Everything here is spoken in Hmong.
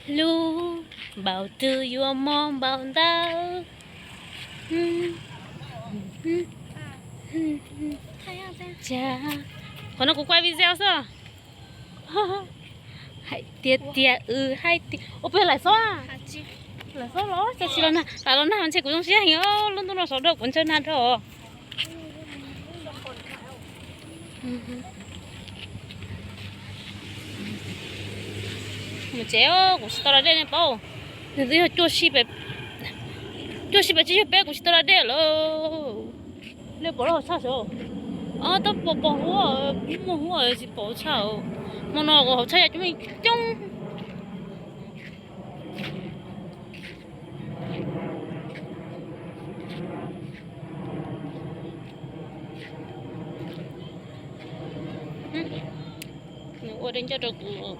Lub npaum twg yuav mob npaum ntawd. Qhov no kuv quay video xwb. Hais tiag tiag, wb hais tiag. Ua peb laim xob, laim xob los cas tsis los nag, lam los nag ntshe kuv zoo siab heev. Lub ntuj no saud dhau, kuv ntsawj nag dhau. Mus tsev, kuv tsis tau da dej nej paub. Nws twb yog cuaj sij pes tsib caug peb, kuv tsis tau da dej lawm. Nej pom lub hauv tshaj saud, tab pos pos huab, muaj huab tsis pom hauv tshaj. Hmo no hauv tshaj yog coob coob. Nws ua dej ncauj rau kuv.